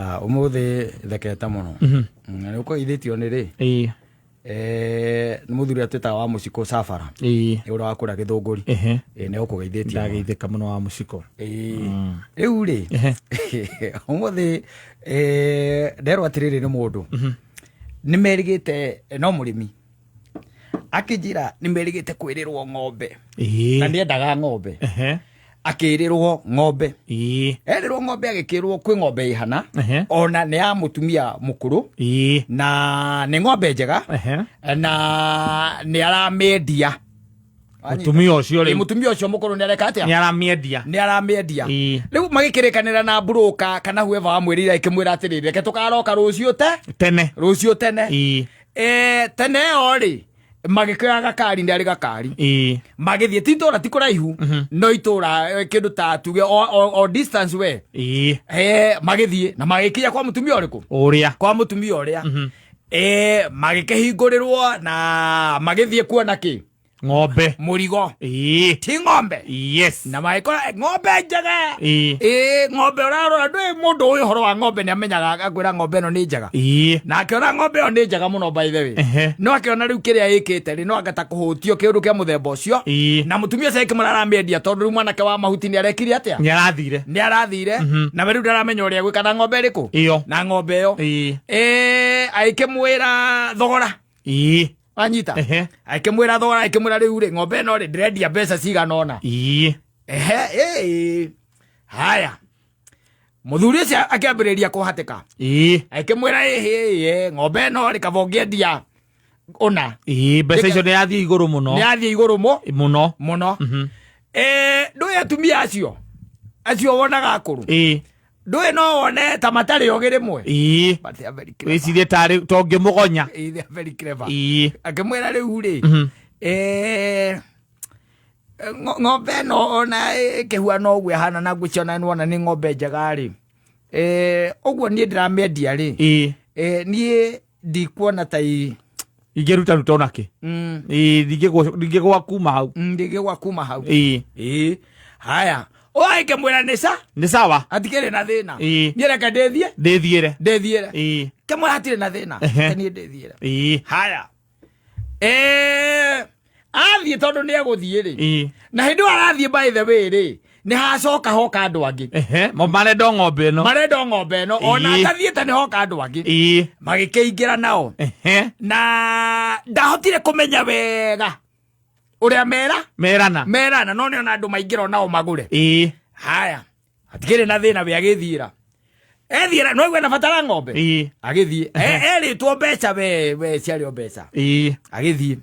Ah, ũmũthĩ thekete mũno. Na nĩ ũkũgeithĩtio nĩ rĩ? Ĩĩ. Nĩ mũthuri ũrĩa twĩtaga wa mũcikũ Sabara. Ĩĩ. Nĩ ũrĩa wa kũrĩa Gĩthũngũri. Ehe. Ĩĩ, nĩ ũkũgeithĩtio. Ndageithĩka mũno wa mũciko. Ĩĩ. Rĩu rĩ, ũmũthĩ nderwo atĩrĩrĩ nĩ mũndũ. Nĩ merĩgĩte no mũrĩmi. Akĩnjĩra nĩ merĩgĩte kwĩrĩrwo ng'ombe. Ĩĩ. Na nĩendaga ng'ombe. Ehe. Akĩrĩrwo ng'ombe. Ĩĩ. Erĩrwo ng'ombe agĩkĩrwo kwĩ ng'ombe ĩhana. Ehe. Ona nĩ ya mũtumia mũkũrũ. Ĩĩ. Na nĩ ng'ombe njega. Ehe. Na nĩ aramĩendia. Mũtumia ũcio Ĩ, rĩu mũtumia ũcio mũkũrũ nĩ areka atĩa? nĩ aramĩendia. Nĩ aramĩendia. Ĩĩ. Rĩu magĩkĩrĩkanĩra na mburũka kana whoever wamwĩrĩire akĩmwĩra atĩrĩrĩ, reke tũkaroka rũciũ te Tene. rũciũ tene. Ĩĩ. Tene ĩyo rĩ, magĩkĩoya gakari, nĩ arĩ gakari. Ĩĩ. Magĩthiĩ, ti itũra ti kũraihu, no itũra kĩndũ ta tuge o distance we. Ĩĩ. Magĩthiĩ na magĩkinya kwa mũtumia ũrĩkũ? Ũrĩa. Kwa mũtumia ũrĩa. Magĩkĩhingũrĩrwo na magĩthiĩ kuona kĩ? Ng'ombe. Mũrigo. Ĩĩ. Ti ng'ombe. Yes. Na magĩkora ng'ombe njega. Ĩĩ. Ĩĩ, ng'ombe ũrarora ndũĩ mũndũ ũyũ ũhoro wa ng'ombe nĩ amenyaga akwĩra ng'ombe ĩno nĩ njega. Ĩĩ. Na akĩona ng'ombe ĩyo nĩ njega mũno by the way. Ehe. No akĩona rĩu kĩrĩa ĩkĩte rĩ, no angata kũhũtio kĩũndũ kĩa mũthemba ũcio. Ĩĩ. Na mũtumia ũcio akĩmwĩra aramĩendia tondũ rĩu mwanake wa mahuti nĩ arekire atĩa? Nĩ arathire. Nĩ arathire. Na we rĩu ndaramenya ũrĩa egwĩka na ng'ombe ĩrĩkũ? Ĩyo. Na ng'ombe ĩyo. Ĩĩ. Agĩkĩmwĩra thogora. Ĩĩ. Wanyita? Ehe. Akĩmwĩra thogora, akĩmwĩra rĩu rĩ, ng'ombe ĩno rĩ, ndĩrendia mbeca cigana ũna. Ĩĩ. Ehe, ĩĩ. Haya. Mũthuri ũcio akĩambĩrĩria kũhatĩka. Ĩĩ. Akĩmwĩra ĩhĩ, ĩĩ, ng'ombe ĩno rĩ, kaba ũngĩendia ũna. Ĩĩ, mbeca icio nĩ yathiĩ igũrũ mũno. Nĩ yathiĩ igũrũ Mũno. mũno. Ndũĩ atumia acio? Acio wonaga akũrũ. Ĩĩ. Ndũĩ no wone ta matarĩ ogĩ rĩmwe. Ĩĩ. But they are very clever. Wĩcirie tarĩ tongĩmũgonya. Ĩĩ, they are very clever. Ĩĩ. Akĩmwĩra rĩu rĩ, ng'ombe ĩno ona ĩkĩhuana ũguo ĩhana na ngwĩciona nĩwona nĩ ng'ombe njega rĩ. Ũguo niĩ ndĩramĩendia rĩ. Ĩĩ. Niĩ ndikuona ta Ingĩruta ruta ona kĩ? Ĩĩ, ndingĩgwa kuma hau. Ndingĩgwa kuma hau. Ĩĩ. Ĩĩ. Haya. Ũgakĩmwĩra nĩ sa? Nĩ sawa. Hatikĩrĩ na thĩna. Ĩĩ. Niĩ reke ndĩthiĩ. Ndĩthiĩre. Ndĩthiĩre. Ĩĩ. Kĩmwĩra hatirĩ na thĩna. Ehe. Reke niĩ ndĩthiĩre. Ĩĩ. Haya. Athiĩ tondũ nĩ egũthiĩ rĩ. Ĩĩ. Na hĩndĩ ĩyo arathiĩ by the way rĩ, nĩ hacoka hoka andũ angĩ. Ehe, marenda o ng'ombe ĩno. Marenda o ng'ombe ĩno. Ona Ĩĩ. atathiĩte nĩ hoka andũ angĩ. Ĩĩ. Magĩkĩingĩra nao. Ehe. Na ndahotire kũmenya wega ũrĩa mera. Merana. Merana, no nĩ ona andũ maingĩra onao magũre. Ĩĩ. Haya. Hatikĩrĩ na thĩna we agĩthiĩra. Ethiĩra, no aigue na bata wa ng'ombe. Ĩĩ. Agĩthiĩ. Erĩtwo mbeca we ciarĩ o mbeca. Ĩĩ. Agĩthiĩ.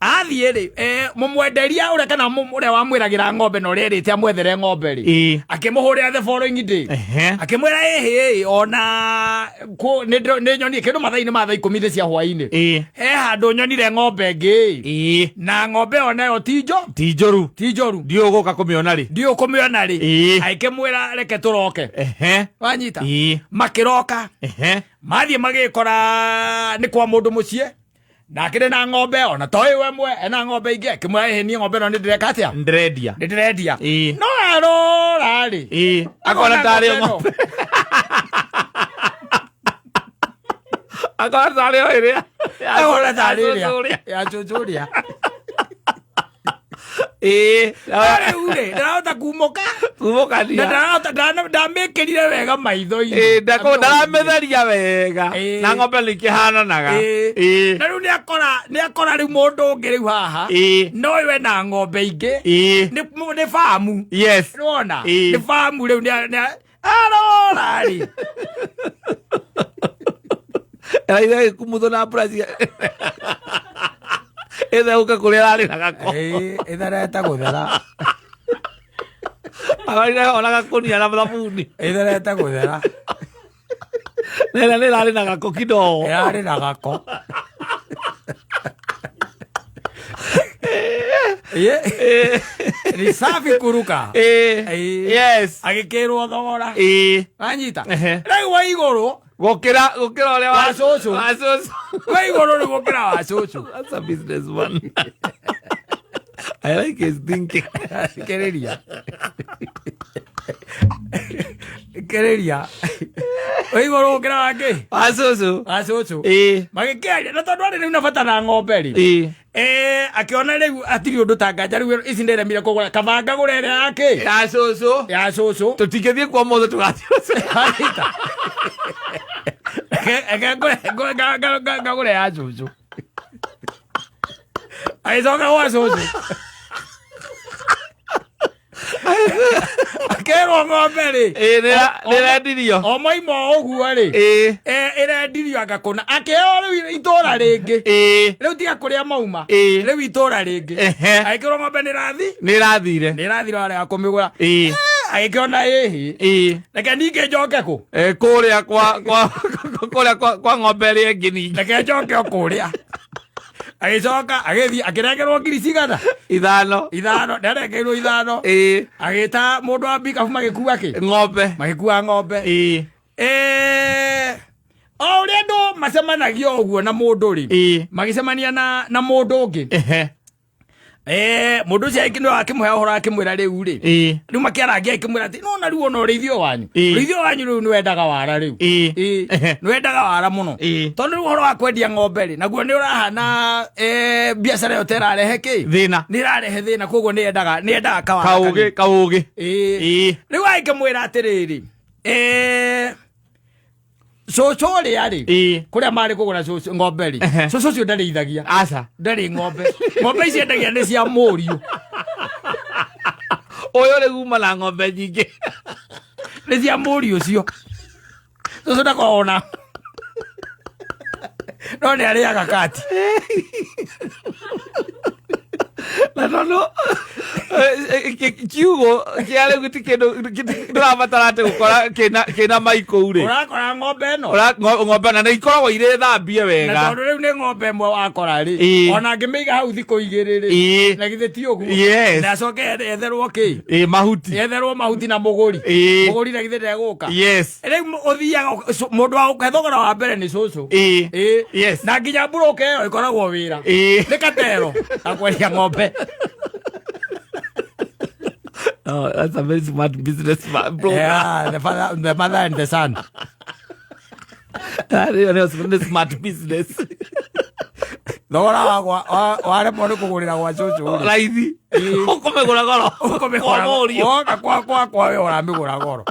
Athiĩ rĩ, mũmwenderia ũrĩa kana ũrĩa wamwĩragĩra ng'ombe na ũrĩa erĩte amwethere ng'ombe rĩ. Ĩĩ. Akĩmũhũrĩra the following day. Ehe. Akĩmwĩra ĩhĩ, ĩhĩ, ona kũ, nĩ ndĩro-, nĩ nyonire kĩndũ mathaa-inĩ ma thaa ikũmi cia hwaĩ-inĩ. Ĩĩ. He handũ nyonire ng'ombe ĩngĩ. Ĩĩ. Na ng'ombe ĩyo nayo ti Ti njũru. Ti njũru. Ndiũĩ ũgũka kũmĩona rĩ. Ndiũĩ ũkũmĩona rĩ. Ĩĩ. Agĩkĩmwĩra reke tũroke. Ehe. Wanyita? Ĩĩ. Makĩroka. Ehe. Mathiĩ magĩkora nĩ kwa mũndũ mũciĩ. Na akĩrĩ na ng'ombe ona to ĩyo ĩmwe, ena ng'ombe ingĩ. Akĩmwĩra ĩhĩ, niĩ ng'ombe ĩno nĩ ndĩreka atĩa? Ndĩrendia. Nĩ ndĩrendia. Ĩĩ. No arora rĩ. Ĩĩ. Akona tarĩ o ng'ombe. Akona tarĩ o ĩrĩa. Akona tarĩ ĩrĩa. Cucuria. Ya cucuria. Ĩĩ. Rĩu rĩ, ndarahota kumũka. Kumũkania. Na ndarahota, ndamĩkĩrire wega maitho-inĩ. Ĩĩ, ndaramĩtheria wega. Ĩĩ. Na ng'ombe nĩ ikĩhananaga. Ĩĩ. Ĩĩ. Na rĩu nĩ akora rĩu mũndũ ũngĩ rĩu haha. Ĩĩ. No we na ng'ombe ingĩ. Ĩĩ. Nĩ famu. Yes. Nĩwona? Ĩĩ. Nĩ famu rĩu arora rĩ. Eraire gĩkumutho na mbura cia ĩtheũke kũrĩa ĩrarĩ na gako. Ĩĩ, ĩtherete gũthera. Ararire ona gakũnia na thabuni. Ĩtherete gũthera. Nena nĩ ĩrarĩ na gako kidogo. Ĩrarĩ na gako. Ĩĩ. Ni safi kuruka. Ĩĩ. Ĩĩ. Yes. Agĩkĩrwo thogora. Ĩĩ. Wanyita? Ehe. Rĩu wa igũrũ. Gũkĩra ũrĩa Wa cũcũ. Wa cũcũ. Wa igũrũ rĩu gũkĩra wa cũcũ. That's a business man. I like his thinking. Thikĩrĩria. Thikĩrĩria. Wĩ igũrũ gũkĩra wangĩ. Wa cũcũ. Wa cũcũ. Ĩĩ. Magĩkĩaria na tondũ arĩ rĩu na bata na ng'ombe rĩ. Ĩĩ. Akĩona rĩu atirĩ ũndũ ta nganja rĩu ici nderemire kũgũra kaba ngagũra ĩrĩa yake. Ya cũcũ. Ya cũcũ. Tũtingĩthiĩ kwa mothe tũgathiĩ. Anyita. Reke ngagũre ya cũcũ. Agĩcoka gwa cũcũ. Akerwo ng'ombe rĩ. Ĩĩ nĩrendirio. O maima o ũguo rĩ. Ĩĩ. Ĩrendirio anga kũna. Akĩheo rĩu itũra rĩngĩ. Ĩĩ. Rĩu tiga kũrĩa mauma. Ĩĩ. Rĩu itũra rĩngĩ. Ehe. Agĩkĩrwo ng'ombe nĩrathi. Nĩrathire. Nĩrathira arega kũmĩgũra. Ĩĩ. Agĩkĩona ĩhĩ. Ĩĩ. Reke ningĩ njoke kũ. Kũrĩa kwa kwa kũrĩa kwa kwa ng'ombe ĩrĩa ĩngĩ ningĩ. Reke njoke o kũrĩa. Agĩcoka agĩthiĩ akĩrengerwo ngiri cigana. Ithano. Ithano. Nĩarengeirwo ithano. Ĩĩ. Agĩta mũndũ wa mbikabu magĩkua kĩ? Ng'ombe. Magĩkua ng'ombe. Ĩĩ. O ũrĩa andũ macemanagia ũguo na mũndũ rĩ. Ĩĩ. Magĩcemania na mũndũ ũngĩ. Ehe. Mũndũ ũcio nĩwe akĩmũhe ũhoro akĩmwĩra rĩu rĩ. Ĩĩ. Rĩu makĩarangia akĩmwĩra atĩ nona rĩu ona ũrĩithio wanyu. Ĩĩ. Ũrĩithio wanyu rĩu nĩwendaga wara rĩu. Ĩĩ. Ĩĩ. Ehe. Nĩwendaga wara mũno. Ĩĩ. Tondũ rĩu ũhoro wa kwendia ng'ombe rĩ, naguo nĩ ũrahana biacara ĩyo ta ĩrarehe kĩ? Thĩna. Nĩ ĩrarehe thĩna koguo nĩ yendaga kawara. Kaũgĩ kaũgĩ. Ĩĩ. Ĩĩ. Rĩu agĩkĩmwĩra atĩrĩrĩ. Cũcũ ũrĩa rĩ. Ĩĩ. Kũrĩa marĩ kũgũra cũcũ ng'ombe rĩ. Ehe. Cũcũ ũcio ndarĩithagia. Aca. Ndarĩ ng'ombe. Ng'ombe ici endagia nĩ cia mũriũ. Ũyũ rĩu uma na ng'ombe nyingĩ. Nĩ cia mũriũ ũcio. Cũcũ ndakoragwo na. No nĩ arĩaga kati. Na tondũ kiugo kĩa rĩu ti kĩndũ ndũrabatara atĩ gũkora kĩna mai kũu rĩ. Ũrakora ng'ombe ĩno. Ng'ombe na nĩ ikoragwo irĩ thambie Na wega. tondũ rĩu nĩ ng'ombe ĩmwe wakora rĩ. Ĩĩ. Ona angĩmĩiga hau thikũ igĩrĩ rĩ. Ĩĩ. Na githĩ ti ũguo. Yes. Na acoke etherwo kĩ? Ĩĩ mahuti. Etherwo mahuti na mũgũri. Ĩĩ. Mũgũri na githĩ ndegũka. Yes. Rĩu ũthiaga mũndũ wa gũkũhe thogora wa mbere nĩ cũcũ. Ĩĩ. Ĩĩ. Yes. Na nginya mburũka ĩyo ĩkoragwo wĩra. Ĩĩ. Nĩ katero ga kwendia ng'ombe. Oh, that's a very smart business man, bro. Yeah, the father, the mother and the son. That is a smart business. Thogora wakwa waremwo nĩ kũgũrĩra gwa cũcũ rĩ. Raithi. Ũkũmĩgũra goro. Ũkũmĩgũra Kwa mũriũ. woka kwa kwa we ũramĩgũra goro.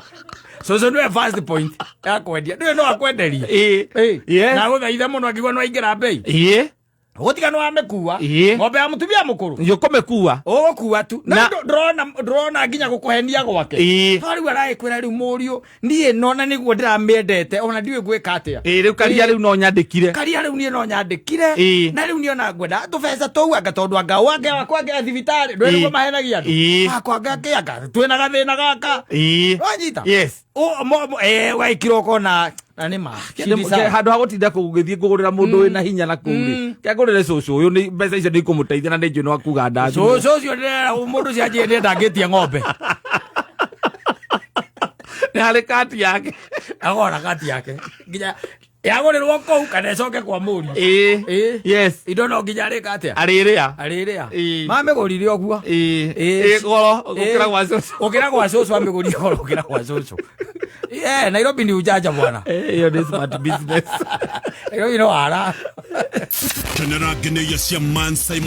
Cũcũ nĩwe first point ya kwendia. Nĩwe no akwenderie. Ĩĩ. Ĩĩ. Yes. Na agũthaithe mũno akigua nĩ waingĩra mbei. Ĩĩ. Gũtiga nĩ wamĩkua. Ĩĩ. Ng'ombe ya mũtumia mũkũrũ. Ũkũmĩkua. Ũgũkua tu. Na Na- ndũrona nginya gũkũhenia gwake. Ĩĩ. To rĩu aragĩkwĩra rĩu mũriũ niĩ nona nĩguo ndĩramĩendete ona ndiũĩ gwĩka atĩa. Ĩĩ rĩu karia rĩu no nyandĩkire. Karia rĩu niĩ no nyandĩkire. Ĩĩ. Na rĩu niĩ ona ngwenda tũbeca tũu anga tondũ anga wange wakwa angĩa thibitarĩ ndũĩ nĩguo Ĩĩ. mahenagia andũ. Ĩĩ. Akwa anga kĩanga twĩna gathĩna gaka. Ĩĩ. Wanyita? Yes. Ũgaikira ũkona na nĩ ma. Handũ ha gũtinda kũgĩthiĩ kũgũrĩra mũndũ wĩna hinya na kũu rĩ. Kĩangũrĩre cũcũ ũyũ nĩ mbeca icio nĩ ikũmũteithia na nĩ njũĩ no akuga ndathimwo. Cũcũ ũcio ndĩrera mũndũ ũcio anjĩrire nĩendangĩtie ng'ombe. Nĩ harĩ kati yake. Agora kati yake. Nginya yagũrĩrwo kũu kana ĩcoke kwa mũriũ. Ĩĩ. Ĩĩ. Yes. Indo no nginya arĩka atĩa? Arĩrĩa. Arĩrĩa. Ĩĩ. Mamĩgũrire ũguo. Ĩĩ. Ĩĩ. Ĩĩ goro gũkĩra gwa cũcũ. Gũkĩra gwa cũcũ amĩgũrire goro gũkĩra gwa cũcũ. Yeah, Nairobi ni ujanja bwana. Ĩyo nĩ smart business. Nairobi no wara. Kenera ngeneia cia Man Simon.